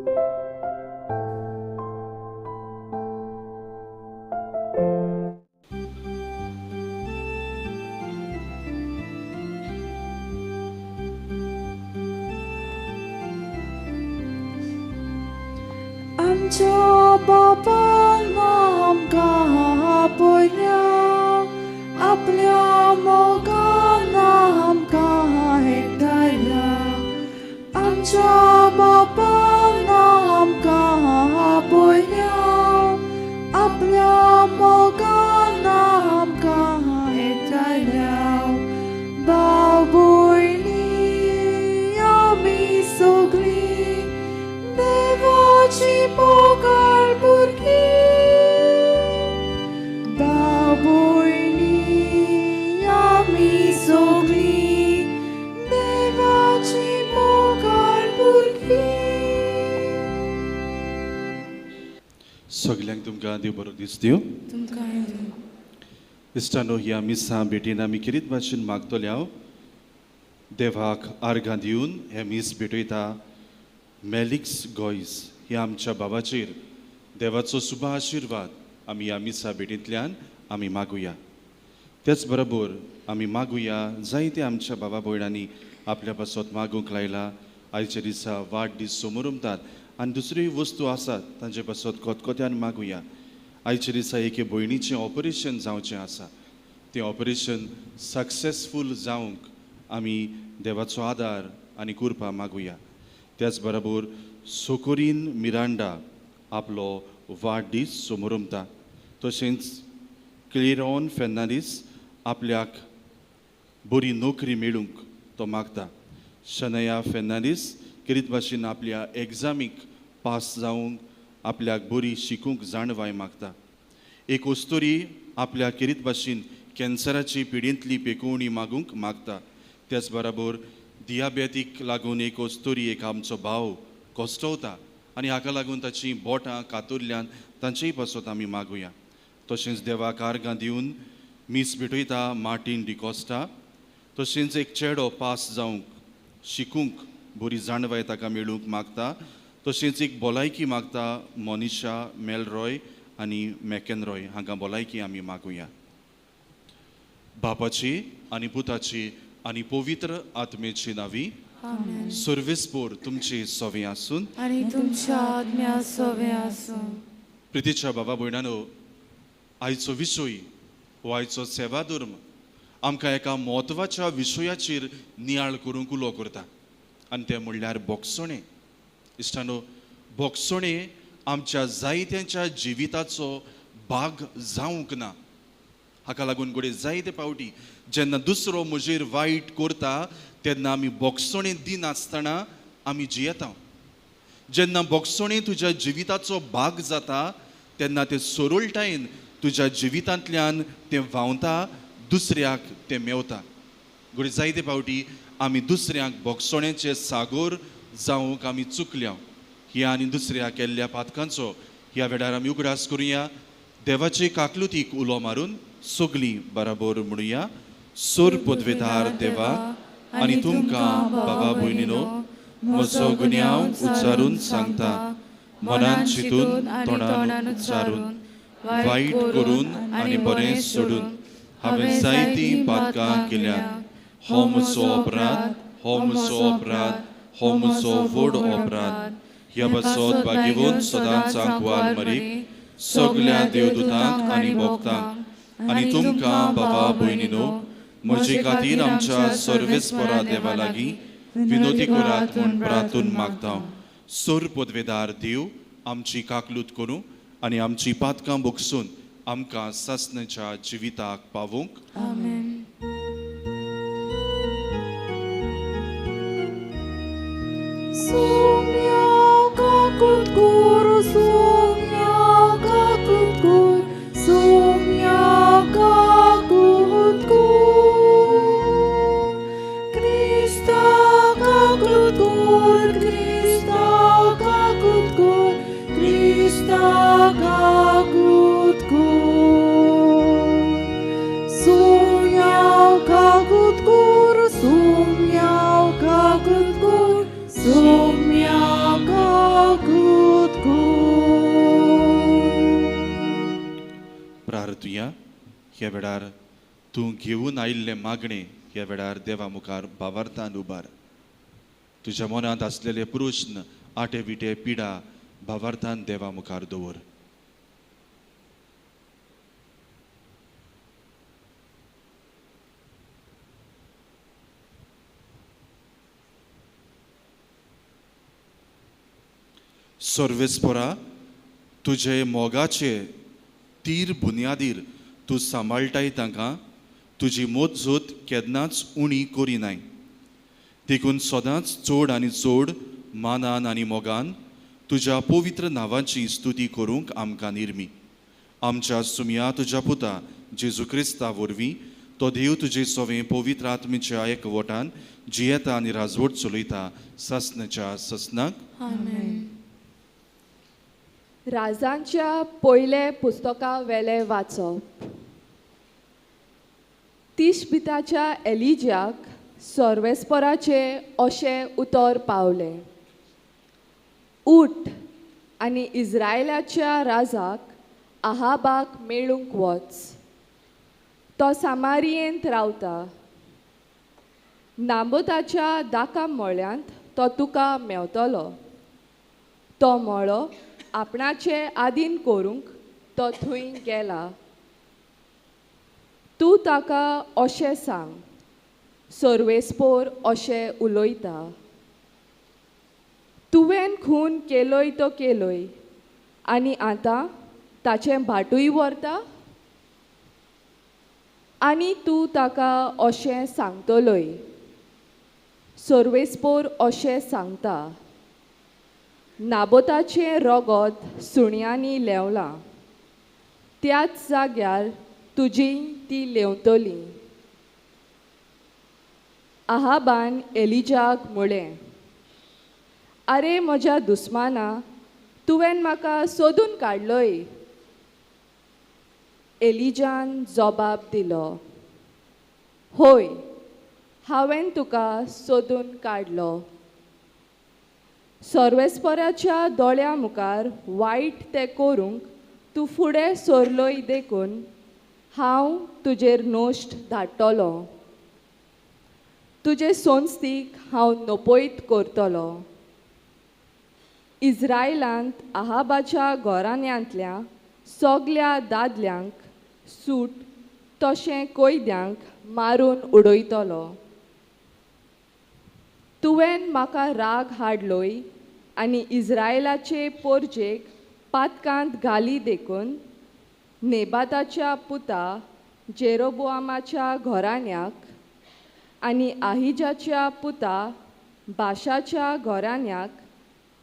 आमच्या बापान आमकां आपयल्या, आपल्या मोगान आमकां एकठांयल्या. आमच्या बापान आमकां आपयल्या, आपल्या मोगान आमकां एकठांयल्या. भाव भयणी आमी सगळीं देवाची मोगाळ भुरगीं. भाव भयणी आमी सगळीं देवाची मोगाळ भुरगीं. सगल्यांक तुमकां देव बरो दीस दिवं. तुमकां दिवं. इश्टानो, ह्या मिसां भेटीन आमी किरीत भाशेन मागतले हांव देवाक आर्गां दिवन हें मीस भेटयता. मेलिक्स गोयस ह्या आमच्या बाबाचेर देवाचो शुभ आशिर्वाद आमी ह्या मिसा भेटींतल्यान आमी मागुया. त्याच बरोबर आमी मागुया जायते आमच्या बाबा भयणांनी आपल्या पासत मागूंक लायला. आयच्या दिसा वाडदीस समोरमतात आनी दुसऱ्योय वस्तू आसात तांचे पासत कोतकोत्यान मागुया. आयच्या दिसा एके भयणीचें ऑपरेशन जावचें आसा. तें ऑपरेशन सक्सेसफूल जावंक आमी देवाचो आदार आनी कृपा मागुया. त्याच बरोबर सोकोरीन मिरांडा आपलो वाडदीस समोरमता. तशेंच क्लिरॉन फेर्नांडीस आपल्याक बरी नोकरी मेळूंक तो मागता. शनया फेर्नांडीस किरीत भाशेन आपल्या एग्जामीक पास जावंक आपल्याक बरी शिकूंक जाणवाय मागता. एक अस्तुरी आपल्या किरीत भाशेन कॅन्सराची पिडेंतली पेकोवणी मागूंक मागता. त्याच बराबर दियाबेतीक लागून एक अस्तुरी एक आमचो भाव कश्टवता आनी हाका लागून ताची बोटां कातुरल्यान तांचेय पासत आमी मागुया. तशेंच देवाक आर्गां दिवन मीस भेटयता मार्टीन डिकोस्टा. तशेंच एक चेडो पास जावंक शिकूंक बरी जाणवाय ताका मेळूंक मागता. तशेंच एक भलायकी मागता मोनिशा मेलरॉय आनी मॅकनरॉय हांकां भलायकी आमी मागुया. बापाची आनी पुताची आनी पवित्र आत्मेची नावी. आमेन. सर्वेस्पोर तुमची सवे आसून आनी तुमच्या आत्म्या सोवे आसूं. प्रितीच्या बाबा भयणानो, आयचो विशय हो आयचो सेवा धर्म आमकां एका म्हत्वाच्या विशयाचेर नियाळ करूंक उलो करता आनी तें म्हणल्यार भोगसणें. इश्टानो, भोगसणें आमच्या जायत्यांच्या जिविताचो भाग जावंक ना. हाका लागून घडये जायते फावटी जेन्ना दुसरो म्हजेर वायट करता तेन्ना आमी भोगसणें दिनासतना आमी जियेता. जेन्ना भोगसणें तुज्या जिविताचो भाग जाता तेन्ना तें सरळटायेन तुज्या जिवितांतल्यान तें व्हांवता, दुसऱ्याक तें मेवता. घडये जायते फावटी आमी दुसऱ्यांक भोगसण्याचे सागोर जावंक आमी चुकल्या. ह्या आनी दुसऱ्या केल्ल्या पातकांचो ह्या वेळार आमी उगडास करुया. देवाचे काकलुतीक उलो मारून सगलीं बराबर म्हणुया. सोर पदवेदार देवा आनी तुमकां बाबा भयणीनो म्हजो गुन्यांव उच्चारून सांगता, मनान चिंतून तोंडान उच्चारून वायट करून आनी बरें सोडून हांवें जायतीं पातकां केल्यात. हो म्हजो अपराध, हो म्हजो अपराध, हो म्हजो व्हड अपराध. ह्या पासत भाग्यवंत सदांच आंकवार मरीक सगल्या देवदूतांक आनी भक्तांक आनी तुमकां बाबा भयणीनो म्हजे खातीर आमच्या सर्वेस्परा देवा लागीं विनोदी करात म्हूण प्रार्थून मागता. सोर पदवेदार देव आमची काकलूत करूं आनी आमची पातकां भोगसून आमकां सासणाच्या जिविताक पावोवंक. आमेन. Sumya kakut kur, sumya kakut kur, sumya kakut kur. Krista kakut kur, Krista kakut kur, Krista kakut kur. Sumya kakut kur, sumya kakut kur, sumya ह्या वेळार तूं घेवन आयिल्लें मागणें ह्या वेळार देवा मुखार भावार्थान उबार. तुज्या मनांत आसलेले प्रस्न, आटे विटे, पिडा भावार्थान देवा मुखार दवर. सर्वेस्परा, तुजे मोगाचे तीर बुन्यादीर तूं सांबाळटाय तांकां, तुजी मोजजत केन्नाच उणी करिनाय. देखून सदांच चड आनी चड मानान आनी मोगान तुज्या पवित्र नांवाची स्तुती करूंक आमकां निर्मी. आमच्या सुमया तुज्या पुता जेजू क्रिस्ता वरवीं, तो देव तुजे सवें पवित्र आत्मेच्या एकवटान जियेता आनी राजवट चलयता सासनाच्या ससनाक. आमेन. राजांच्या पयले पुस्तका वेले वाचप. तिशबिताच्या एलिजाक सर्वेस्पराचे अशें उतर पावलें, उठ आनी इस्रायलाच्या राजाक आहाबाक मेळूंक वच, तो सामारियेंत रावता. नाबोताच्या दाका मळ्यांत तो तुका मेवतलो. तो मळो आपणाचे आदीन करूंक तो थंय गेला. तूं ताका अशें सांग, सर्वेस्पोर अशें उलयता, तुवें खून केलोय तो केलोय आनी आतां ताचें भाटूय व्हरता. आनी तूं ताका अशें सांगतलोय, सर्वेस्पोर अशें सांगता, नाबोताचें रगत सुण्यांनी लेवलां, त्याच जाग्यार तुजी ती लेवतली. आहाबान एलिजाक म्हळें, आरे म्हज्या दुस्माना, तुवें म्हाका सोदून काडलोय. एलिजान जबाब दिलो, होय, हांवें तुका सोदून काडलो. सर्वेस्पराच्या दोळ्या मुखार वायट तें करूंक तूं फुडें सरलोय देखून हांव तुजेर नश्ट धाडटलो. तुजे संस्थीक हांव नपयत करतलो. इस्रायलांत आहाबाच्या घराण्यांतल्या सगल्या दादल्यांक सूट तशें कैद्यांक मारून उडयतलो. तुवें म्हाका राग हाडलोय आनी इस्रायलाचे पोरजेक पातकांत घाली देखून नेबाताच्या पुता जेरोबोआमाच्या घराण्याक आनी आहिजाच्या पुता बाशाच्या घराण्याक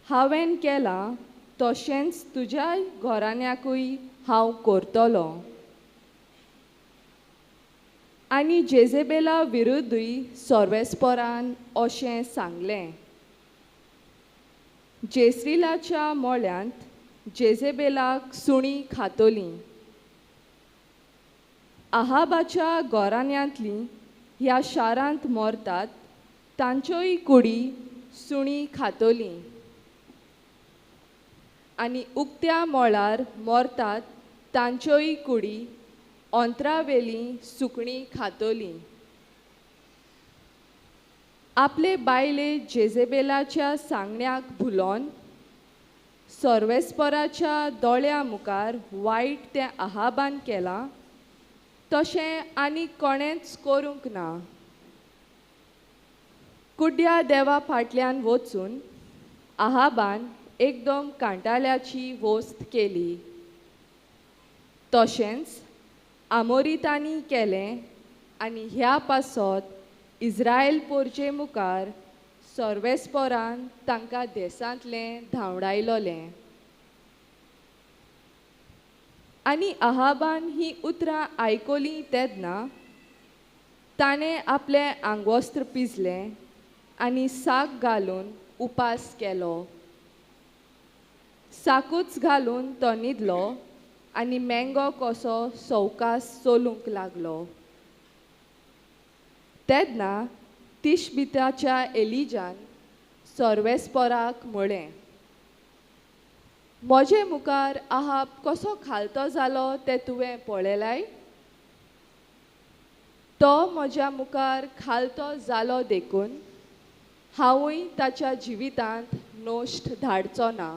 हांवें केलां तशेंच तुज्या घराण्याकूय हांव करतलो. आनी जेझेबेला विरुद्धूय सर्वेस्परान अशें सांगलें, जेसरिलाच्या मोळ्यांत जेझेबेलाक सुणीं खातलीं. आहाबाच्या घराण्यांतलीं ह्या शारांत मरतात तांच्योय कुडी सुणीं खातलीं आनी उक्त्या मळार मरतात तांच्योय कुडी अंतरावेलीं सुकणीं खातलीं. आपले बायले जेझेबेलाच्या सांगण्याक भुलोन सर्वेस्पराच्या दोळ्या मुखार वायट तें आहाबान केलां तशें आनी कोणेंच करूंक ना. कुड्ड्या देवा फाटल्यान वचून आहाबान एकदम कांटाल्याची वस्त केली. तशेंच आमोरितांनी केलें आनी ह्या पासत इस्रायल पोरजे मुखार सर्वेस्परान तांकां देशांतलें धांवडायलोलें. आनी आहाबान ही उतरां आयकलीं तेन्ना ताणें आपलें आंगवस्त्र पिजलें आनी साक घालून उपास केलो. साकूच घालून तो न्हिदलो आनी मेंगो कसो सवकास चलूंक लागलो. तेन्ना तिशबिताच्या एलिजान सर्वेस्पराक म्हळें, म्हजे मुखार आहाब कसो खालतो जालो तें तुवें पळयलाय. तो म्हज्या मुखार खालतो जालो देखून हांवूय ताच्या जिवितांत नश्ट धाडचो ना,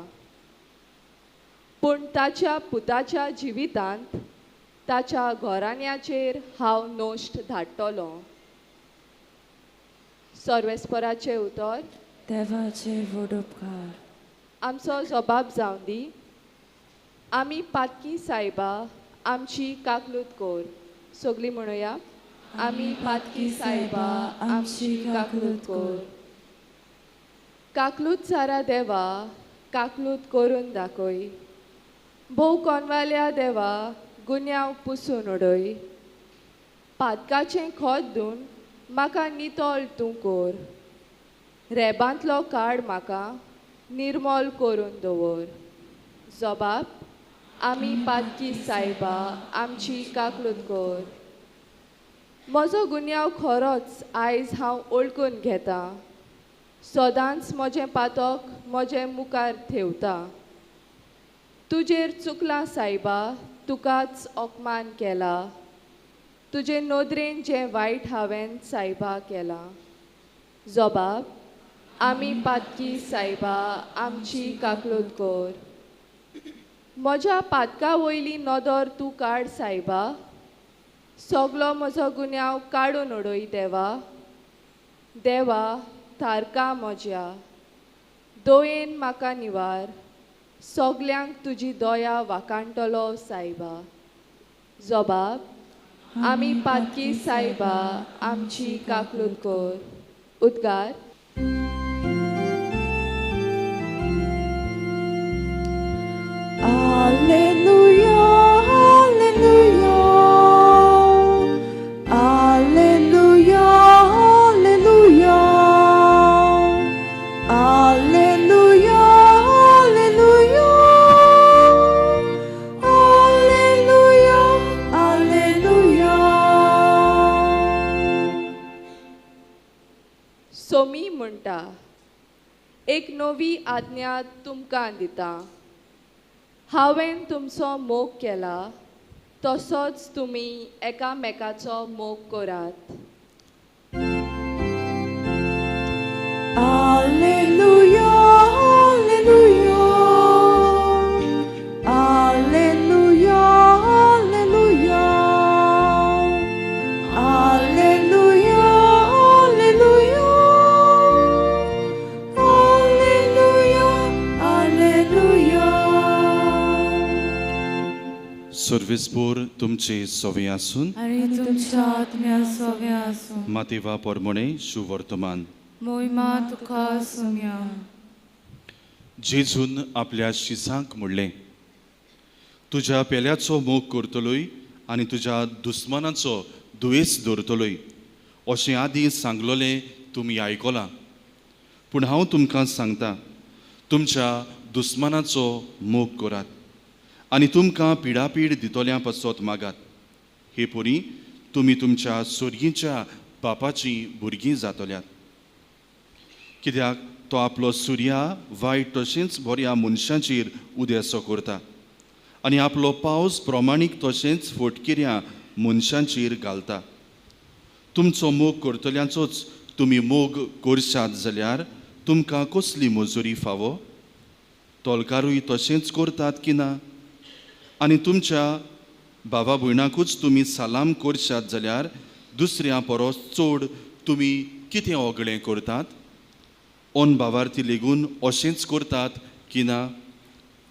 पूण ताच्या पुताच्या जिवितांत ताच्या घराण्याचेर हांव नश्ट धाडटलो. सर्वेस्पराचें उतर. देवाचे व्हड उपकार. आमचो जबाब जावन दी. आमी पातकी सायबा आमची काकलूत कोर. सगळीं म्हणुया, आमी पातकी सायबा आमची काकलूत कोर. काकलूत सारा देवा काकलूत करून दाखय. भोव कोनवाल्या देवा गुन्यांव पुसून उडय. पातकाचें खोत धुवन म्हाका नितळ तूं कोर. रेबांतलो काड म्हाका निर्मोल करून दवर. जबाब, आमी पातकी सायबा आमची काकलूत कोर. म्हजो गुन्यांव खरोच आयज हांव वळखून घेतां. सदांच म्हजें पातक म्हजें मुखार थेवता. तुजेर चुकलां सायबा, तुकाच अपमान केला. तुजे नदरेन जें वायट हांवें सायबा केलां. जबाब, आमी पातकी सायबा आमची काकलूत कोर. म्हज्या पातका वयली नदर तूं काड सायबा. सगलो म्हजो गुन्यांव काडून उडय देवा. देवा थारका म्हज्या दयेन म्हाका निवार. सगल्यांक तुजी दया वाखाणटलो सायबा. जबाब, आमी पातकी सायबा आमची काकलूत कोर. उद्गार. Alleluia, alleluia, alleluia, alleluia, alleluia, alleluia, alleluia, alleluia. Somi म्हणटा, एक नवी आज्ञा तुमकां दिता. हांवें तुमचो मोग केला तसोच तुमी एकामेकाचो मोग करात. Alleluia, alleluia, alleluia, alleluia, alleluia, alleluia, alleluia, alleluia. सर्वेस्पोर तुमचे सवे आसून आनी तुमच्या आत्म्या सवे आसूं. मातेवा परमणे सुवर्तमान. मोहिमा तुका सुम्या. जेजून आपल्या शिसांक म्हणलें, तुज्या पेल्याचो मोग करतलोय आनी तुज्या दुस्मानाचो दुयेंस दवरतलोय अशें आदीं सांगलोलें तुमी आयकलां. पूण हांव तुमकां सांगता, तुमच्या दुस्मानाचो मोग करात आनी तुमकां पिडापीड दितल्यां पासत मागात. हे परी तुमी तुमच्या सोर्गीच्या बापाचीं भुरगीं जातल्यात. कित्याक तो आपलो सुर्या वायट तशेंच बऱ्या मनशांचेर उदेसो करता आनी आपलो पावस प्रमाणीक तशेंच फटकिऱ्या मनशांचेर घालता. तुमचो मोग करतल्यांचोच तुमी मोग करशात जाल्यार तुमकां कसली मजुरी फावो? तोलकारूय तशेंच करतात की ना? आनी तुमच्या भावा भयणाकूच तुमी सलाम करशात जाल्यार दुसऱ्या परस चड तुमी कितें ओगळें करतात? ओन भावार्थी लेगून अशेंच करतात की ना?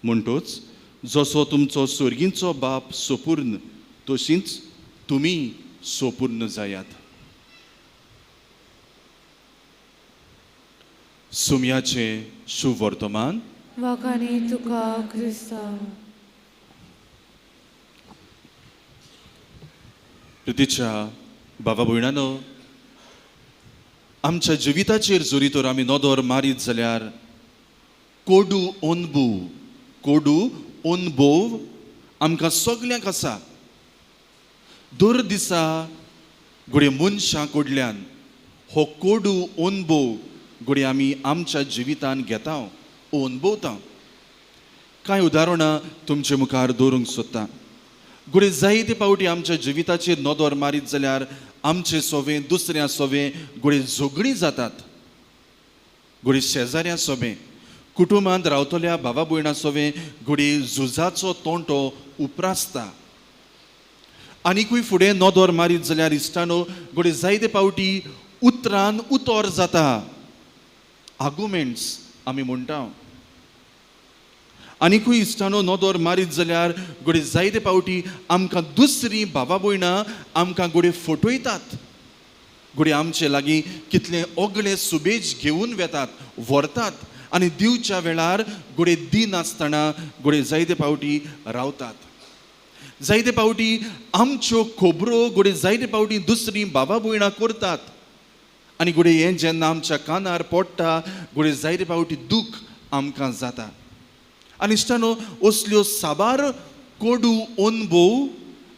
म्हणटूच जसो तुमचो सर्गींचो बाप सोपूर्ण तशींच तुमी सोपूर्ण जायात. सुम्याचें सुवर्तमान. वाखाणी तुका क्रिस्तांव. प्रितीच्या बाबा भयणानो, आमच्या जिविताचेर जरी तर आमी नदर मारीत जाल्यार कोडू अनभव, कोडू अनभव आमकां सगल्यांक आसा. दर दिसा घडये मनशां कडल्यान हो कोडू अनभव घडये आमी आमच्या जिवितान घेता, अनभवता. कांय उदाहरणां तुमचे मुखार दवरूंक सोदता. घडये जायते फावटी आमच्या जिविताचेर नदर मारीत जाल्यार आमचे सोवे दुसऱ्या सोवे घडये झगडीं जातात, घडये शेजाऱ्या सोबे, कुटुंबांत रावतल्या भावा भयणां सोवे घडये झुजाचो तोंटो उप्रासता. आनिकूय फुडें नदर मारीत जाल्यार इश्टानो घडये जायते फावटी उतरान उतर जाता, आर्गुमेंट्स आमी म्हणटा. आनिकूय इश्टानो नदर मारीत जाल्यार घडये जायते फावटी आमकां दुसरीं भावा भयणां आमकां घडये फटयतात, घडये आमचे लागीं कितले ओगळे सुबेज घेवन वेतात, व्हरतात आनी दिवच्या वेळार घडये दिनासतना घडये जायते फावटी रावतात. जायते फावटी आमच्यो खबरो घडये जायते फावटी दुसरीं भावा भयणां करतात आनी घडये हें जेन्ना आमच्या कानार पडटा घडये जायते फावटी दूख आमकां जाता. आनी इश्टानो असल्यो साबार कोडू अनुभव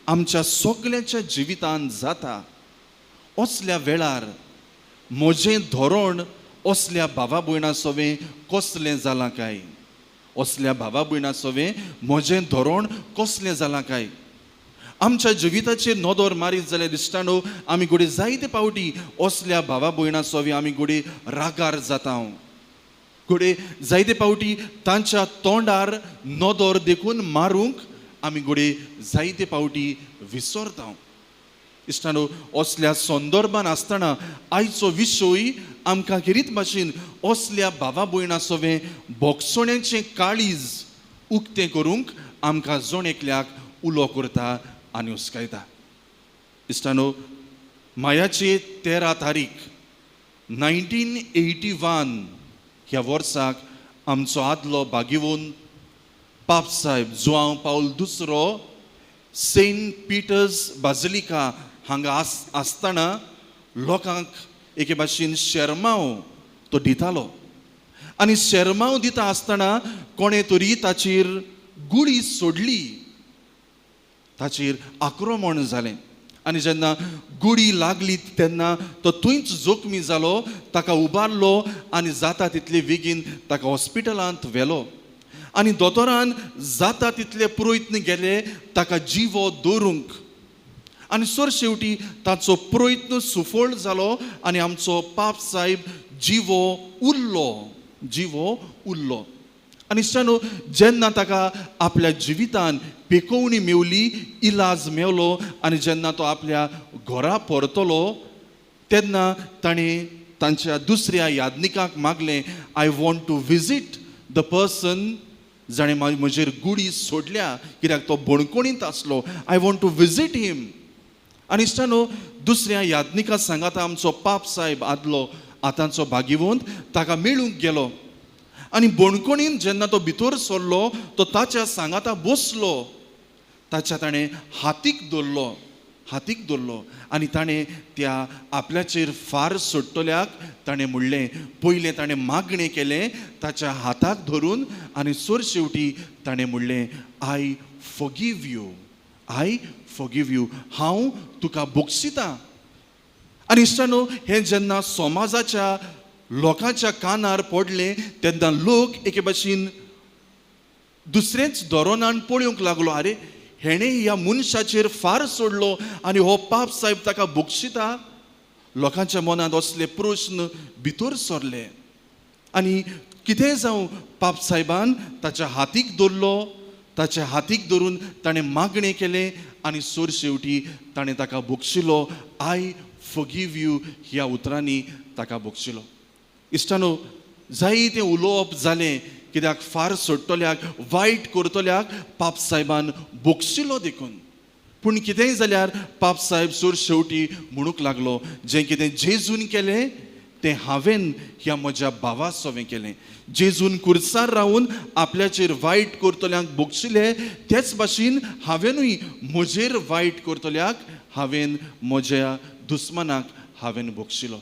आमच्या सगळ्यांच्या जिवितांत जाता. असल्या वेळार म्हजें धोरण असल्या भावा भयणां सोवें कसलें जालां काय, असल्या भावा भयणां सोवें म्हजें धोरण कसलें जालां काय. आमच्या जिविताचेर नदर मारीत जाल्यार इश्टानो आमी घडये जायते फावटी असल्या भावा भयणां सोवें आमी घडये रागार जाता, घडये जायते फावटी तांच्या तोंडार नदर देखून मारूंक आमी घडये जायते फावटी विसरता. इश्टानो असल्या संदर्भान आसतना आयचो विशय आमकां खेरीत भाशेन असल्या भावा भयणां सोवें भोगसण्याचें काळीज उक्तें करूंक आमकां जण एकल्याक उलो करता आनी हुस्कायता. इश्टानो मायाचे 13 तारीख 1981 ह्या वर्साक आमचो आदलो भागीवन पाप साहेब जुआंव पावल दुसरो सेंट पिटर्स बाजलिका हांगा आसतना लोकांक एके भाशेन शेरमांव तो दितालो आनी शेरमांव दिता आसतना कोणें तरी ताचेर गुळी सोडली, ताचेर आक्रमण जालें आनी जेन्ना गुळी लागली तेन्ना तो थंयच जखमी जालो. ताका उबारलो आनी जाता तितले बेगीन ताका हॉस्पिटलांत व्हेलो आनी दोतोरान जाता तितले प्रयत्न केले ताका जिवो दवरूंक आनी सर शेवटी ताचो प्रयत्न सुफळ जालो आनी आमचो पाप साहेब जिवो उरलो, जिवो उरलो. आनी इश्टानो जेन्ना ताका आपल्या जिवितान पेकोवणी मेवली, इलाज मेवलो आनी जेन्ना तो आपल्या घरा परतलो तेन्ना ताणें तांच्या दुसऱ्या यादनिकाक मागलें, I want to visit the person जाणें म्हजेर गुडी सोडल्या, कित्याक तो बणकोणींत आसलो, I want to visit him. आनी इश्टानो दुसऱ्या यादनिका सांगाता आमचो पाप साहेब आदलो आतांचो भागीवंत ताका मेळूंक गेलो आनी बणकोणीन जेन्ना तो भितर सरलो तो ताच्या सांगाता बसलो, ताच्या ताणें हातीक धरलो, हातीक धरलो आनी ताणें त्या आपल्याचेर फार सोडटल्याक ताणें म्हणलें, पयलें ताणें मागणें केलें ताच्या हाताक धरून आनी सर शेवटी ताणें म्हणलें, I forgive you, I forgive you, हांव तुका बक्षितां. आनी इश्टानो हें जेन्ना समाजाच्या लोकांच्या कानार पडलें तेन्ना लोक एके भाशेन दुसरेंच धोरणान पळोवंक लागलो, आरे हेणें ह्या मनशाचेर फार सोडलो आनी हो पाप साहेब ताका बक्षिता. लोकांच्या मनांत असले प्रस्न भितर सरले आनी कितेंय जावं पाप साहेबान ताच्या हातीक धरलो, ताच्या हातीक धरून ताणें मागणें केलें आनी सर शेवटी ताणें ताका बक्षिलो, I forgive you ह्या उतरांनी ताका बक्षिलो. इश्टानो जायतें उलोवप जालें कित्याक फार सोडटल्याक वायट करतल्याक पाप साहेबान बक्षिलो देखून. पूण कितेंय जाल्यार पाप साहेब सर शेवटी म्हणूंक लागलो, जें कितें जेजून केलें तें हांवें ह्या म्हज्या भावा सोवें केलें. जेजून कुर्सार रावन आपल्याचेर वायट करतल्यांक बक्षिले तेच भाशेन हांवेनूय म्हजेर वायट करतल्याक हांवें म्हज्या दुस्मनाक हांवें बक्षिलो.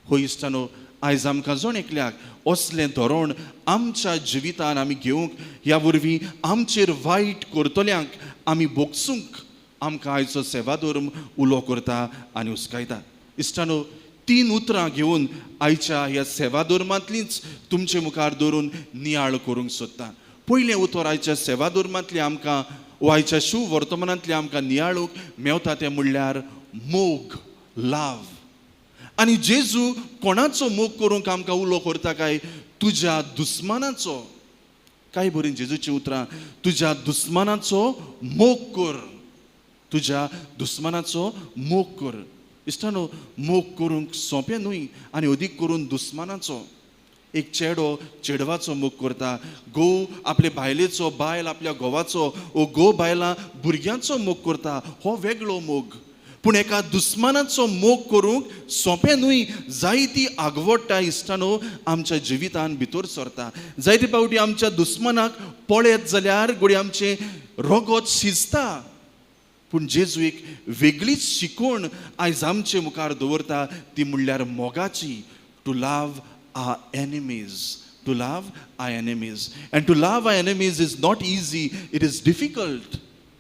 हो इश्टानो आयज आमकां जण एकल्याक असलें धोरण आमच्या जिवितान आमी घेवंक, ह्या वरवीं आमचेर वायट करतल्यांक आमी बोगसूंक आमकां आयचो सेवाधर्म उलो करता आनी हुस्कायता. इश्टानो 3 उतरां घेवन आयच्या ह्या सेवाधर्मांतलींच तुमचे मुखार दवरून नियाळ करूंक सोदता. पयलें उतर आयच्या सेवाधर्मांतलें आमकां वा आयच्या शुभ वर्तमानांतलें आमकां नियाळूंक मेवता तें म्हणल्यार मोग, लाव. आनी जेजू कोणाचो मोग करूंक आमकां उलो करता काय? तुज्या दुस्मानाचो. काय बरीं जेजूची उतरां, तुज्या दुस्मानाचो मोग कर, तुज्या दुस्मानाचो मोग कर. इश्टानो, मोग करूंक सोंपें न्हय, आनी अदीक करून दुस्मानाचो. एक चेडो चेडवाचो मोग करता, घोव आपले बायलेचो, बायल आपल्या घोवाचो, ओ घोव बायलां भुरग्यांचो मोग करता, हो वेगळो मोग. पूण एका दुस्मानाचो मोग करूंक सोंपें न्हय. जायती आगवडटा इश्टानो आमच्या जिवितान भितर सरता. जायते फावटी आमच्या दुस्मानाक पळयत जाल्यार घडये आमचें रगत शिजता. पूण जेजू एक वेगळीच शिकवण आयज आमचे मुखार दवरता, ती म्हणल्यार मोगाची. To love our enemies, to love our enemies. And to love our enemies is not easy, it is difficult.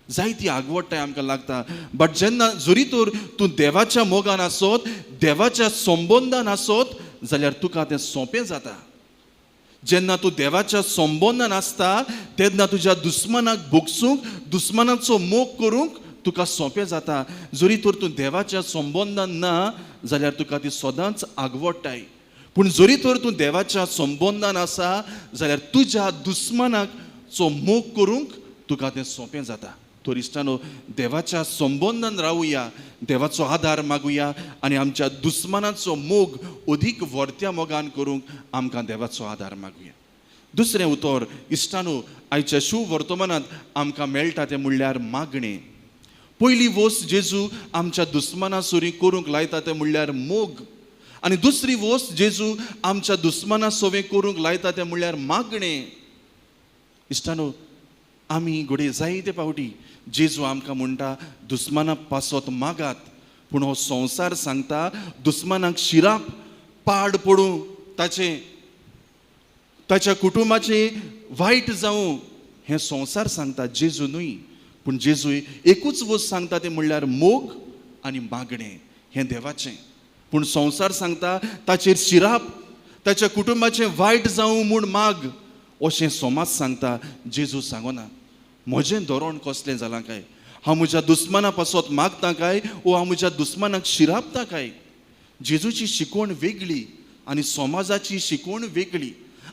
जायती आगवडटाय आमकां लागता. बट जेन्ना जरी तर तूं देवाच्या मोगान आसत, देवाच्या संबंदान आसत जाल्यार तुका तें सोंपें जाता. जेन्ना तूं देवाच्या संबंदान आसता तेन्ना तुज्या दुस्मानाक भोगसूंक, दुस्मानाचो मोग करूंक तुका सोंपें जाता. जरी तर तूं देवाच्या संबंदान ना जाल्यार तुका ती सदांच आगवडटाय. पूण जरी तर तूं देवाच्या संबंदान आसा जाल्यार तुज्या दुस्मानाक चो मोग करूंक तुका तें सोंपें जाता. तर इश्टानो, देवाच्या संबंदान रावुया, देवाचो आदार मागुया आनी आमच्या दुस्मानाचो मोग अदीक व्हरत्या मोगान करूंक आमकां देवाचो आदार मागुया. दुसरें उतर इश्टानो आयच्या शुभ वर्तमानांत आमकां मेळटा तें म्हणल्यार मागणें. पयली वस्त जेजू आमच्या दुस्माना सुरी करूंक लायता तें म्हणल्यार मोग, आनी दुसरी वस्त जेजू आमच्या दुस्माना सवें करूंक लायता तें म्हणल्यार मागणें. इश्टानो, आमी घडये जायते फावटी जेजू आमकां म्हणटा दुस्माना पासत मागात, पूण हो संवसार सांगता दुस्मानाक शिराप, पाड पडूं, ताचें ताच्या कुटुंबाचें वायट जावं, हें संवसार सांगता, जेजू न्हय. पूण जेजू एकूच वस्त सांगता तें म्हणल्यार मोग आनी मागणें, हें देवाचें. पूण संवसार सांगता ताचेर शिराप, ताच्या कुटुंबाचें वायट जावं म्हूण माग, अशें समाज सांगता, जेजू सांगना. म्हजें धोरण कसलें जालां काय? हांव म्हज्या दुस्माना पासत मागता काय वो हांव म्हज्या दुस्मानाक शिरापता काय? जेजूची शिकवण वेगळी आनी समाजाची शिकवण वेगळी.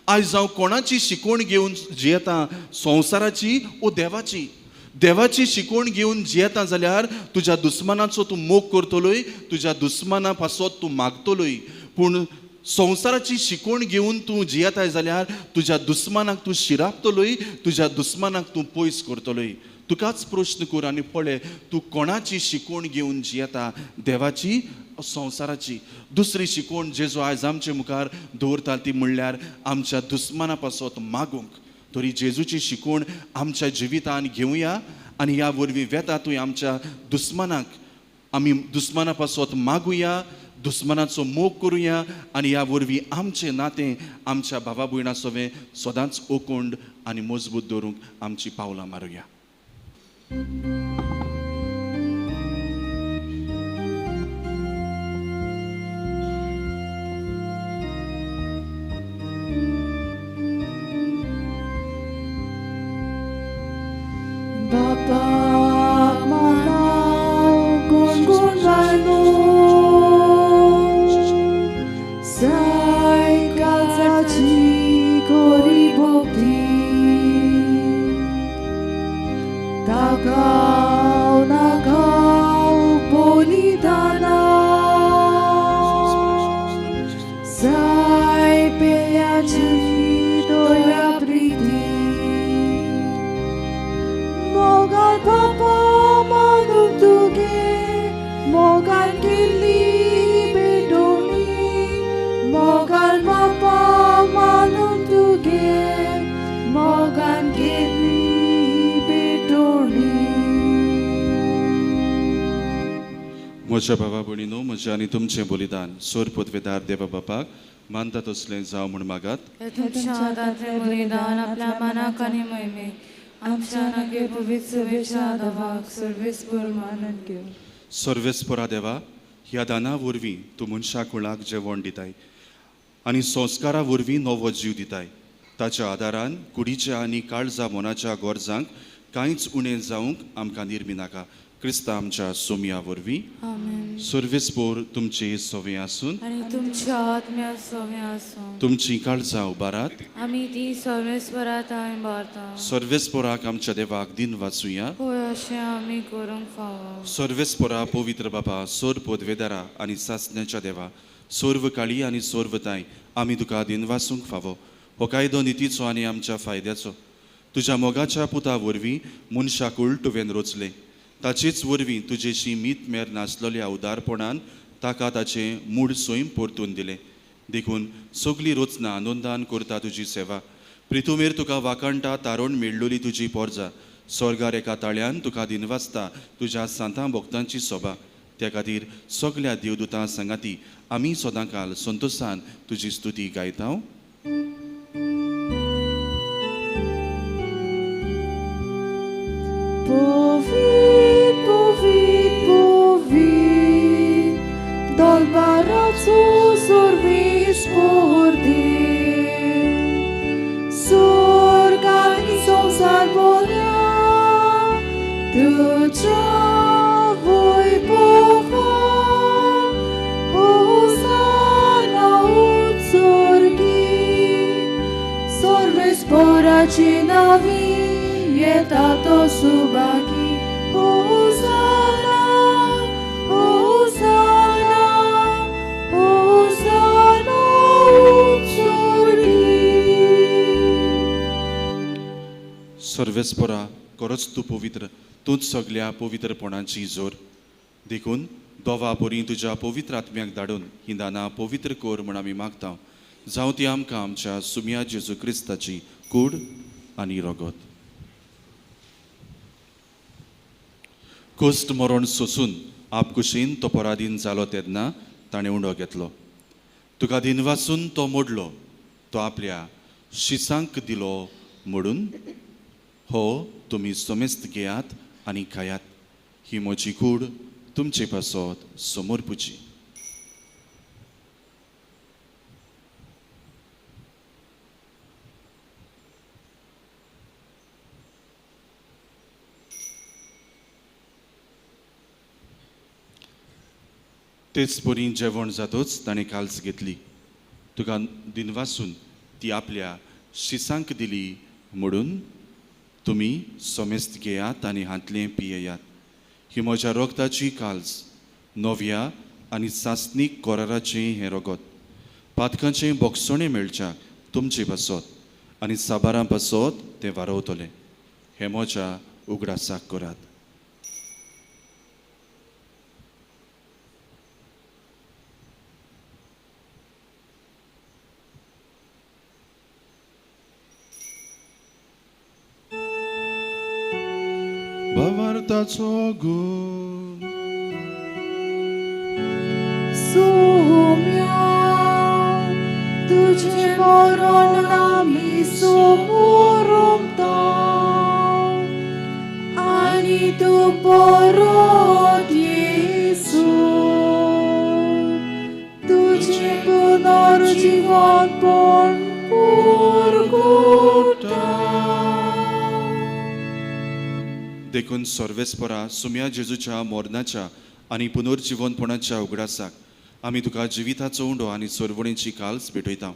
आयज हांव कोणाची शिकवण घेवन जियेता, संवसाराची वो देवाची? देवाची शिकवण घेवन जियेता जाल्यार तुज्या दुस्मानाचो तूं मोग करतलोय, तुज्या दुस्माना पासत तूं मागतलोय. पूण संवसाराची शिकवण घेवन तूं जियेताय जाल्यार तुज्या दुस्मानाक तूं शिरापतलोय, तुज्या दुस्मानाक तूं पयस करतलोय. तुकाच प्रश्न कर आनी पळय तूं कोणाची शिकवण घेवन जियेता, देवाची संवसाराची? दुसरी शिकवण जेजू आयज आमचे मुखार दवरता ती म्हणल्यार आमच्या दुस्माना पासत मागूंक. तरी जेजूची शिकवण आमच्या जिवितान घेवया आनी ह्या वरवीं वेता तूं आमच्या दुस्मानाक, आमी दुस्माना पासत मागुया, दुस्मानाचो मोग करुया आनी ह्या वरवीं आमचें नातें आमच्या भावा भयणां सवें सदांच ओकोंड आनी मजबूत दवरूंक आमची पावलां मारुया. बाबा मनाव गुणगुण साय काळजाची गोरी भोक्ती, ताकाव नाकाव बलिदाना, साय पेल्याची दया प्रीती, मोगान बाबा मानून तुगे, मोगान केल्ली भेटवणी, मोगान बाबा मानून तुगे, मोगान केल्ली भेटवणी. म्हज्या भावा भयणीनो, म्हजें आनी तुमचें बलिदान सोर पदवेदार देवा बापाक मानता तसलें जावं म्हूण मागात. तुमच्या हातांतलें बलिदान आपल्या मनाक आनी मोहिमेक आमच्या नागे पवित्र सभेच्या दवाक सर्वेस्पर मानून घेवं. सर्वेस्परा देवा, ह्या दाना वरवीं तूं मनशा कुळाक जेवण दिताय आनी संस्कारा वरवीं नवो जीव दिताय. ताच्या आदारान कुडीच्या आनी काळजा मनाच्या गरजांक कांयच उणें जावंक आमकां निर्मी नाका. क्रिस्ता आमच्या सोमया वरवीं. आमेन. सर्वेस्पोर तुमचे सवे आसून आनी तुमच्या आत्म्या सोवे आसूं. तुमची काळजां उबारात. आमी ती सर्वेस्वरात हांवें भारता. सर्वेस्पोराक आमच्या देवाक दिन वाचुया. होय, अशें आमी करूंक फावो. सर्वेस्पोरा पवित्र बापा, सोर पदवेदारा आनी सासण्याच्या देवा, सर्व काळी आनी सर्वताय आमी तुका दिन वाचूंक फावो. हो कायदो नितीचो आनी आमच्या फायद्याचो. तुज्या मोगाच्या पुता वरवीं मनशाकूळ तुवें रचलें. ताचेच वरवीं तुजेशी मीत मेर नासलेल्या उदारपणान ताका ताचें मूळ सैम परतून दिलें. देखून सगली रचना आनंदान करता तुजी सेवा. प्रितुमेर तुका वाखाणटा तारण मेळ्ळोली तुजी पोरजा. स्वर्गार एका ताळ्यान तुका दिनवासता तुज्या सांतां भक्तांची सभा. त्या खातीर सगल्या देवदूतां सांगाती आमी सदांकाल संतोशान तुजी स्तुती गायता. Povit, povit, povit, dal barazzo sorvis por dir. Sorgani संसार बोल्या, तुझ्या वैभवा, होसाना उत्सर्गी. सर्वेस्पोराची नावी येता तो सुबागी. होसाना, होसाना, होसाना उत्सर्गी. सर्वेस्पोरा खरोच तूं पवित्र, तूंच सगल्या पवित्रपणाची जोर. देखून दोवा परी तुज्या पवित्र आत्म्याक धाडून ही दानां पवित्र कर म्हूण आमी मागता. जावं ती आमकां आमच्या सुमया जेजू क्रिस्ताची कूड आनी रगत. कोश्ट मरण सोसून आपकुशीन तो पराधीन जालो तेन्ना ताणें उंडो घेतलो. तुका दिनवासून तो मोडलो, तो आपल्या शिसांक दिलो म्हणून हो तुमी समेस्त घेयात आनी खायात. ही म्हजी कूड तुमचे पासत समोर पुची. तेच परी जेवण जातच ताणें काल्स घेतली. तुका दिनवासून ती आपल्या शिसांक दिली म्हणून तुमी समेस्त घेयात आनी हांतलें पियेयात. ही म्हज्या रगताची काल्स, नव्या आनी सासणीक कोराराचें हें रगत. पातकांचें बोगसणें मेळच्याक तुमचे पासत आनी साबारां पासत तें वारवतलें. हें म्हज्या उगडासाक करात. भावार्थाचो गुण. सोम्या तुझे मरण आमी सोमोरमता आनी तूं परत येसू तुझे पुनर्जीवनपण पुरगुटा. देखून सर्वेस्परा सुम्या जेजूच्या मरणाच्या आनी पुनर्जिवनपणाच्या उगडासाक आमी तुका जिविताचो उंडो आनी सरवणेची काल्स भेटयता.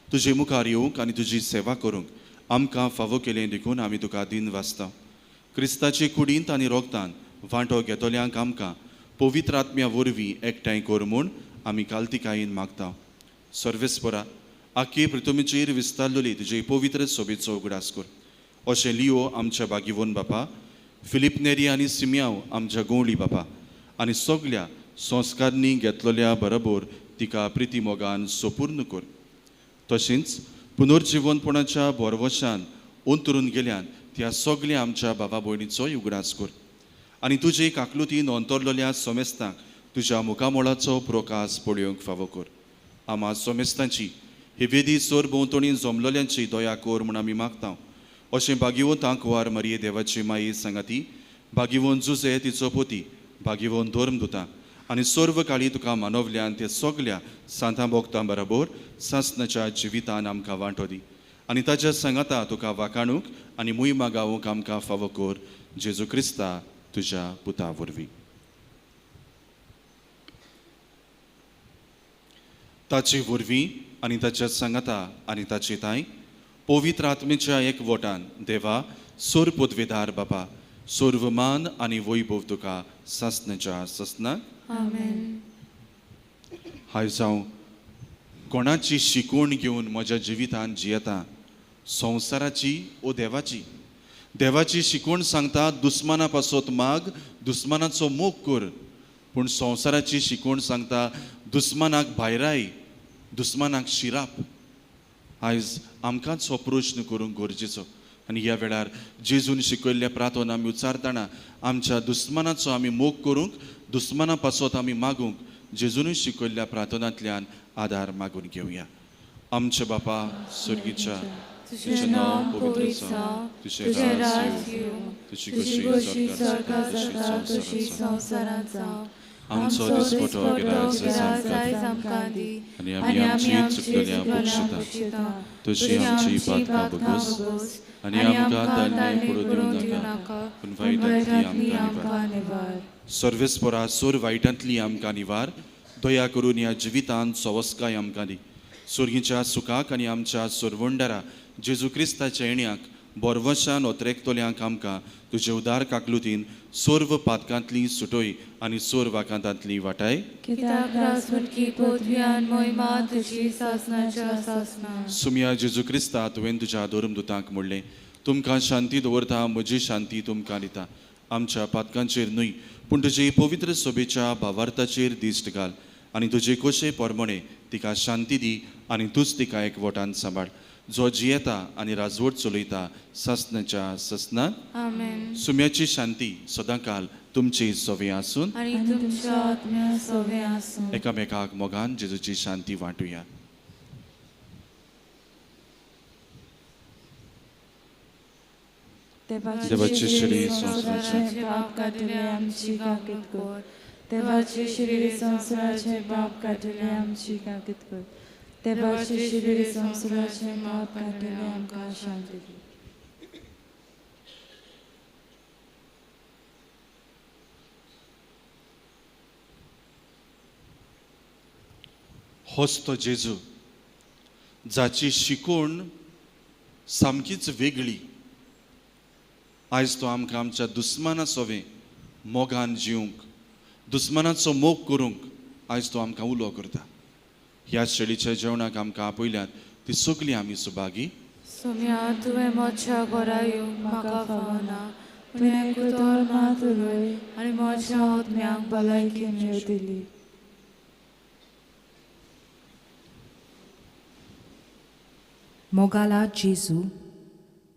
तुजे मुखार येवंक आनी तुजी सेवा करूंक आमकां फावो केलें देखून आमी तुका दिन वाचता. क्रिस्ताचे कुडींत आनी रोगतान वांटो घेतल्यांक आमकां पवित्र आत्म्या वरवीं एकठांय कर म्हूण आमी कालतिकायेन मागता. सर्वेस्परा आख्खे पृथ्वीचेर विस्तारलेली तुजे पवित्र सोबेचो उगडास कर. अशें लियो आमच्या बागीवन बापा, फिलीप नेरी आनी सिमियांव आमच्या गवळी बापा आनी सगल्या संस्कारणी घेतलेल्या बरोबर तिका प्रिती मोगान सोपूर्ण कर. तशेंच पुनर्जिवनपणाच्या भरवशान अंतरून गेल्यान त्या सगल्या आमच्या बाबा भयणीचोय उगडास कर आनी तुजे काकलुतीन अंतरलेल्या सोमेस्तांक तुज्या मुखामोळाचो प्रकाश पळोवंक फावो कर. आमा सोमेस्तांची ही वेदी सोर भोंवतणी जमलेल्यांची दया कर म्हूण आमी मागता. अशें भागिवंत आंकवार मरिये देवाची माई सांगाती, भागिवंत जुजे तिचो पोती, भागिवंत धर्म दुता आनी सर्व काळी तुका मानवल्यान ते सगल्या सांतां भोगतां बरोबर सासणाच्या जिवितान आमकां वांटो दी आनी ताच्या सांगाता तुका वाखाणूंक आनी मुयमा गावूंक आमकां फावो कर. जेजू क्रिस्ता तुज्या पुता वरवीं. ताचे वरवीं आनी ताच्या सांगाता आनी ताचे ताय पवित्र आत्मेच्या एक वटान देवा सोर पदवेदार बापा सर्व मान आनी वैभव तुका सासनाच्या सासनाक. आमेन. आयज हांव कोणाची शिकवण घेवन म्हज्या जिवितांत जियेता, संवसाराची ओ देवाची? देवाची शिकवण सांगता दुस्माना पासत माग, दुस्मानाचो मोग कर. पूण संवसाराची शिकवण सांगता दुस्मानाक भायराय, दुस्मानाक शिराप. आयज आमकांच हो प्रश्न करूंक गरजेचो आनी ह्या वेळार जेजून शिकयल्ल्या प्रार्थना आमी उच्चारतना आमच्या दुस्मानाचो आमी मोग करूंक, दुस्माना पासत आमी मागूंक जेजूनय शिकयल्ल्या प्रार्थनांतल्यान आदार मागून घेवया. आमच्या बापा स्वर्गीच्या, तुजें नांव पवित्र जावं, तुजें राज येवं, तुजी तुजी खोशी खोशी स्वर्गात जाता तशी संवसारांत जावं. आमचो दिसपटो गिरास आयज आमकां दी आनी आमी आमची चुकलेल्या बक्षिता, तशी आमची पातकां भोगोस आनी आमकां ताल्ले पडूं दिवं नाका, पूण वायटांतली आमकां निवार. सर्वेस्परा सोर वायटांतली आमकां निवार, दया करून ह्या जिवितांत सवस्काय आमकां दी. सुर्गीच्या सुखाक आनी आमच्या सोरवंडरा जेजू क्रिस्ताच्या येण्याक बोरवशान ओतरेकतल्यांक आमकां तुजे उदार काकलुतीन सर्व पातकांतली सुटय आनी सर्व आकांतांतली वाटाय. कित्याक रास मुटकी पृथ्व्यान मोहिमा तुजी सासनाच्या सासना. सुमया जेजू क्रिस्ता, तुवें तुज्या धर्मदुतांक म्हणलें, तुमकां शांती दवरता, म्हजी शांती तुमकां दिता. आमच्या पातकांचेर न्हय पूण तुजे पवित्र सभेच्या भावार्थाचेर दिश्ट घाल आनी तुजे कोशे परमणे तिका शांती दी आनी तूंच तिका एकवटान सांबाळ, जो जियेता आनी राजवट चलयता सासनाच्या सासनाक. आमेन. सुम्याची शांती सदांकाल तुमची सवे आसून आनी तुमच्या आत्म्या सवे आसूं. एकामेकाक मोगान जेजूची शांती वांटुया. देवाचे शरीर संवसाराचे पाप काडटले आमची काकूत कर. देवाचे शरीर संवसाराचे पाप काडटले आमची काकूत कर. देवाचे शरीर संवसाराचे पाप काडटले आमकां शांती दी. होच तो जेजू जाची शिकवण सामकीच वेगळी. आयज तो आमकां आमच्या दुस्माना सोवें मोगान जिवंक, दुस्मानाचो मोग करूंक आयज तो आमकां उलो करता. ह्या शैलीच्या जेवणाक आमकां आपयल्यात ती सगळीं आमी सुभागी. सोम्या, तुवें म्हज्या घरा येवंक म्हाका फावना, पूण एक उतर मात उलय आनी म्हज्या आत्म्याक भलायकी मेळटली. मोगाला जेजू,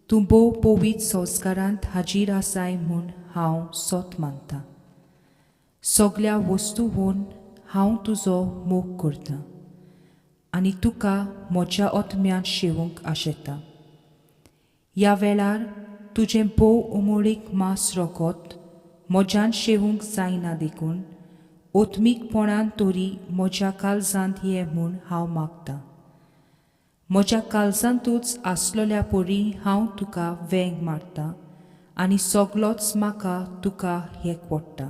तूं भोव पवित्र संस्कारांत हाजीर आसाय म्हूण हांव सोत मानता. सगल्या वस्तूवन हांव तुजो मोग करतां आनी तुका म्हज्या आत्म्यांत शेवूंक आशेता. ह्या वेळार तुजें भोव उमळीक मास रोगत म्हज्यान शेवूंक जायना देखून ओत्मीकपणान तरी म्हज्या काळजांत ये म्हूण हांव मागतां. म्हज्या काळजांतूच आसलेल्या परी हांव तुका वेंग मारता आनी सगलोच म्हाका तुका एक पडटा.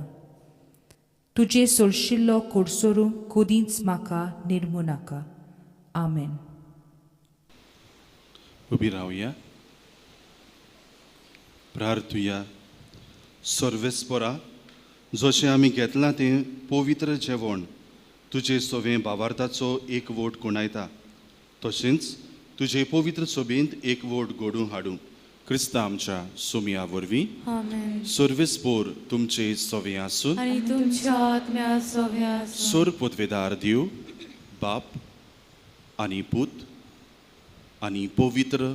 तुजे सोरशिल्लो कोडसोरूंक कदींच म्हाका निर्मू नाका. आमेन. उबी रावया, प्रार्थुया. सर्वेस्परा, जशें आमी घेतलां तें पवित्र जेवण तुजे सवें भावार्थाचो एक वोट कोणायता, तशेंच तुजे पवित्र सभेंत एक वोट घडूं हाडूं क्रिस्ता आमच्या सुमया वरवीं. आमेन. सर्वेस्पोर तुमचे सवे आसून आनी तुमच्या आत्म्या सवे आसूं. सोर पदवेदार देव बाप आनी पूत आनी पवित्र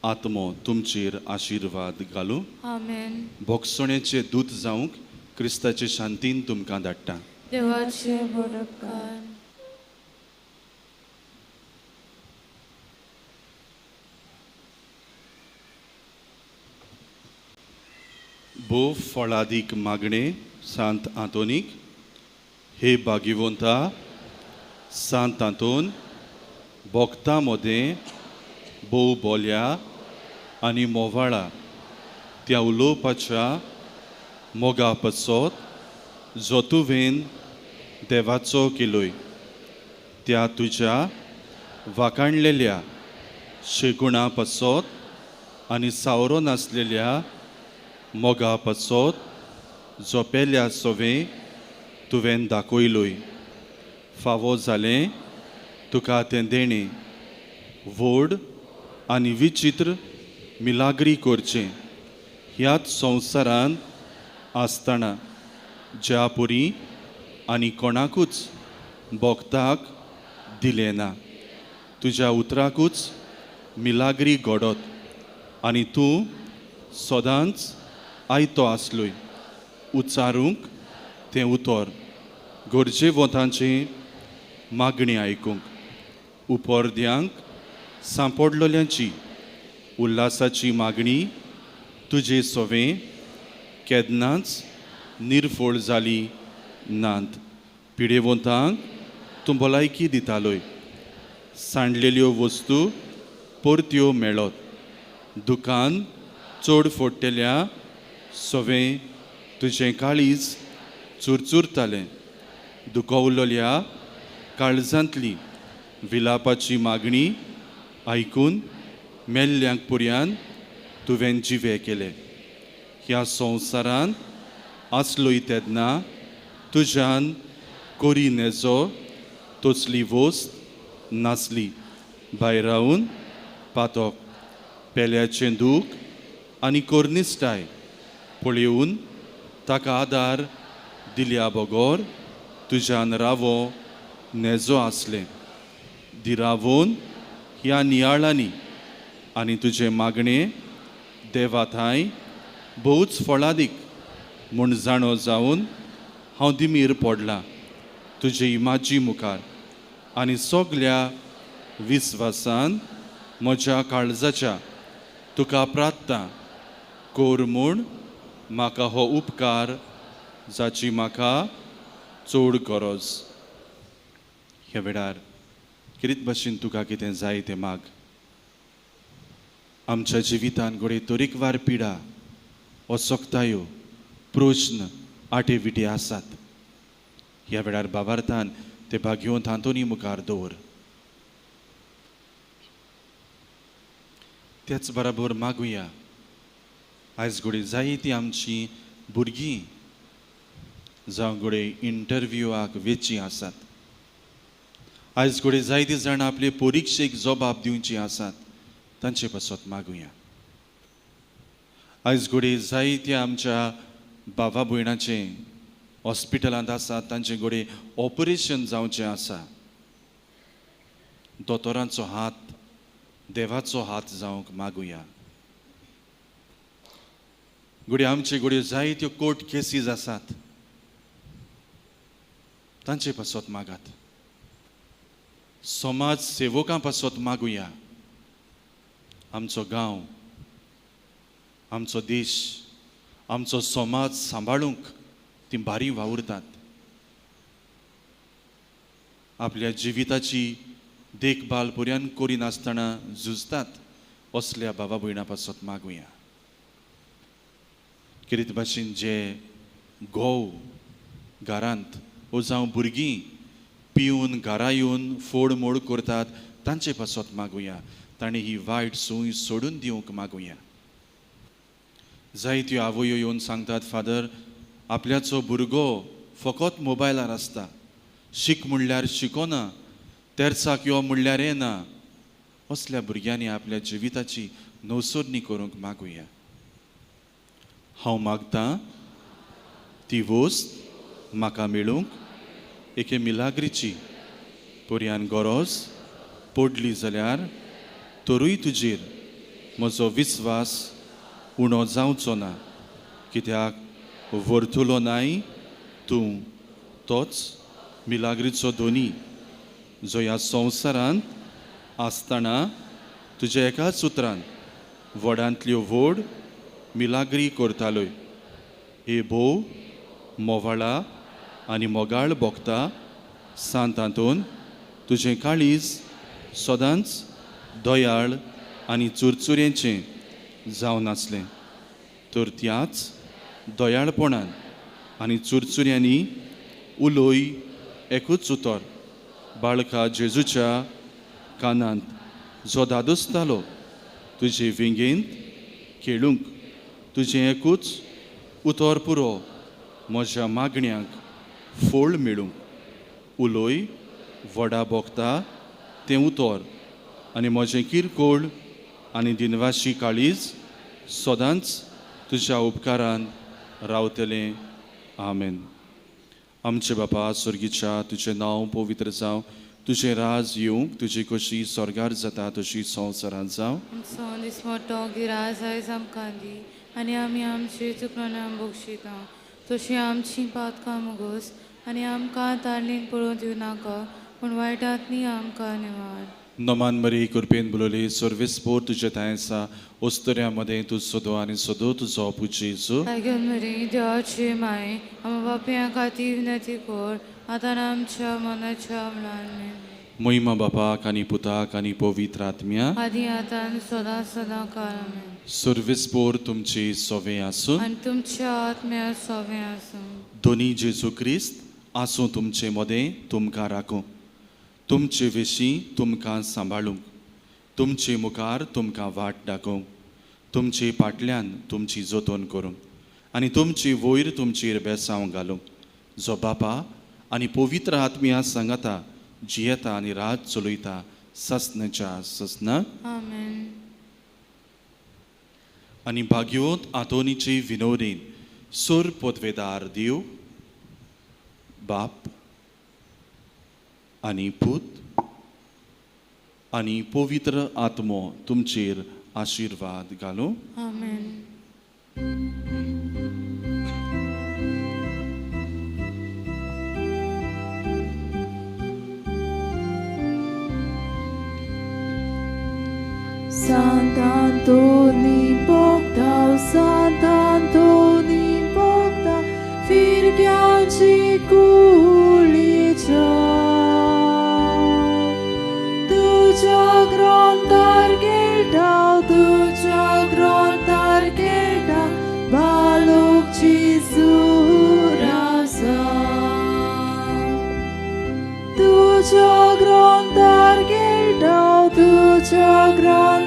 आत्मो तुमचेर आशिर्वाद घालूं. आमेन. भोगसण्याचे दूत जावंक क्रिस्ताचे शांतीन तुमकां धाडटा. देवाचे बरोबकार. भोव फळादीक मागणे सांत आंतोनीक. हे भाग्यवंता सांत आंतोन, भोगता मदें भोव बोल्या आनी मोवाळा त्या उलोवपाच्या मोगा पसत जो तुवें देवाचो केलोय त्या तुज्या वाखाणलेल्या शेगुणा पसत आनी सावरो नासलेल्या मोगा पसत जो पेल्या सोवे तुवें दाखयलोय. फावो जालें तुका तें देणें व्हड आनी विचित्र मिलाग्री करचें ह्याच संवसारांत आसतना, ज्या परीं आनी कोणाकूच भक्ताक दिलें ना. तुज्या उतराकूच मिलाग्री घडत आनी तूं सदांच आयतो आसलोय उच्चारूंक तें उतर गरजेवंतांची मागणी आयकूंक, उपर्द्यांक सांपडलेल्यांची उल्हासाची मागणी तुजे सवें केन्नाच निर्फळ जाली नात. पिडेवंतांक तूं भलायकी दितालोय, सांडलेल्यो वस्तू परत्यो मेळत, दुकान चड फोडटेल्या सवें तुजें काळीज चुरचुरतालें. दुखवलेल्या काळजांतली विलापाची मागणी आयकून मेल्ल्यांक पुर्यान तुवें जिवे केले. ह्या संवसारांत आसलोय तेन्ना तुज्यान करी नेजो तसली वस्त नासली. भायरावन पातक पेल्याचें दूख आनी कोर्निस्टाय पळोवन ताका आदार दिल्या बगर तुज्यान रावो नेजो आसलें. दिरावून ह्या नियाळांनी आनी तुजें मागणें देवा थांय भोवच फळादीक म्हूण जाणो जावन हांव दिमीर पडलां तुजे इमाजी मुखार आनी सगल्या विस्वासान म्हज्या काळजाच्या तुका प्रार्थना कर म्हूण म्हाका हो उपकार जाची म्हाका चड गरज. ह्या वेळार किरीत भाशेन तुका कितें जाय तें माग. आमच्या जिवितान घडये तरेकवार पिडा, असक्तायो, प्रश्न, आटे विटे आसात. ह्या वेळार बाबार्थान ते भाग्यवंत आंतोनी मुखार दवर. त्याच बराबर मागुया आयज घडये जायतीं आमचीं भुरगीं जावं घडये इंटरव्यूआक वेचीं आसात. आयज घडये जायतीं जाणां आपले परिक्षेक जबाब दिवची आसात, तांचे पासत मागुया. आयज घडये जायत्या आमच्या भावा भयणाचें हॉस्पिटलांत आसात, तांचे घडये ऑपरेशन जावचें आसा. दोतोरांचो हात देवाचो हात जावंक मागुया. घडये आमचे घडये जायत्यो कोर्ट केसीस आसात, तांचे पासत मागात. समाज सेवकां पासत मागुया. आमचो गांव, आमचो देश, आमचो समाज सांबाळूंक ती भारी वावुरतात. आपल्या जिविताची देखभाल पर्यान करिनासतना झुजतात. असल्या बाबा भयणा पासत मागुया. किरीत भाशेन जे घोव घरांत ओ जावं भुरगीं पिवन घरा येवन फोड मोड करतात, तांचे पासत मागुया. तांणी ही वायट संवय सोडून दिवंक मागुया. जायत्यो आवयो येवन सांगतात, फादर आपल्याचो भुरगो फकत मोबायलार आसता, शीक म्हणल्यार शिकोना, तेर्साक यो म्हणल्यार येना. असल्या भुरग्यांनी आपल्या जिविताची नवसरणी करूंक मागुया. हांव मागतां ती वस्त म्हाका मेळूंक एके मिलाग्रीची पर्यान गरज पडली जाल्यार तरूय तुजेर म्हजो विस्वास उणो जावचो ना, कित्याक व्हरतलो नाय तूं तोच मिलाग्रीचो धनी जो ह्या संवसारांत आसतना तुज्या एकाच उतरान व्हडांतल्यो व्हड मिलाग्री करतालोय. हे भोव मोवाळा आनी मोगाळ भोगता सांत आंतोन, तुजें काळीज सदांच दयाळ आनी चुरचुरेचें जावन आसलें, तर त्याच दयाळपणान आनी चुरचुऱ्यांनी उलोय एकूच उतर बाळका जेजूच्या कानांत जो दादोसतालो तुजे विंगेंत खेळूंक तुजें एकूच उतर पुरो म्हज्या मागण्यांक फोळ मेळूंक उलोय व्हडा भोगता तें उतर आनी म्हजें किरकोळ आनी दिनवाशी काळीज सदांच तुज्या उपकारान रावतलें. आमेन. आमचे बापा स्वर्गीच्या, तुजें नांव पवित्र जावं, तुजें राज येवंक, तुजी कशी स्वर्गार जाता तशी संवसारांत जावं. आमचो दिसमोटो गिराज आयज आमकां दी आनी आमी आमचे चुकलोना बक्षिता तशी आमची पातकां मुगोस आनी आमकां तार्लीन पळोवंक दिवनाका पूण वायटांतली आमकां निवार. नमान मरी कृपेन बोलवली सर्वेस्पोर तुजे थांय आसा, अस्तुऱ्यां मदें तूं सदो आनी सदो तुजो पूत जेजू. आयकून मरी देवाची माय आमा बापयां खातीर विनंती कर आतां आमच्या मनाच्या मनान. महिमा बापाक आनी पुताक आनी पवित्र आत्म्या. आदी आतां सदां सदां काळ. आमेन. सर्वेस्पोर तुमची सोवे आसूं आनी तुमच्या आत्म्या सोवे आसूं. दोनी जेजू क्रिस्त आसूं तुमचे मदें तुमकां राखूं, तुमचे विशीं तुमकां सांबाळूंक, तुमचे मुखार तुमकां वाट दाखोवंक, तुमचे फाटल्यान तुमची जतन करूंक आनी तुमचे वयर तुमचेर बेसांव घालूंक, जो बापा आनी पवित्र आत्म्या सांगाता जियेता आनी रात चलयता ससनाच्या ससनाक. आमेन. आनी भाग्यवंत आंतोनीचे विनोदीन सुर पदवेदार देव बाप आनी पूत आनी पवित्र आत्मो तुमचेर आशिर्वाद घालूं. आमेन. Sant'Antoni Bogdan, Sant'Antoni Bogdan, firghiaci culicia. Tuja grontar gilda, tuja grontar gilda, baluk cizurasa. Tuja grontar gilda, tuja grontar.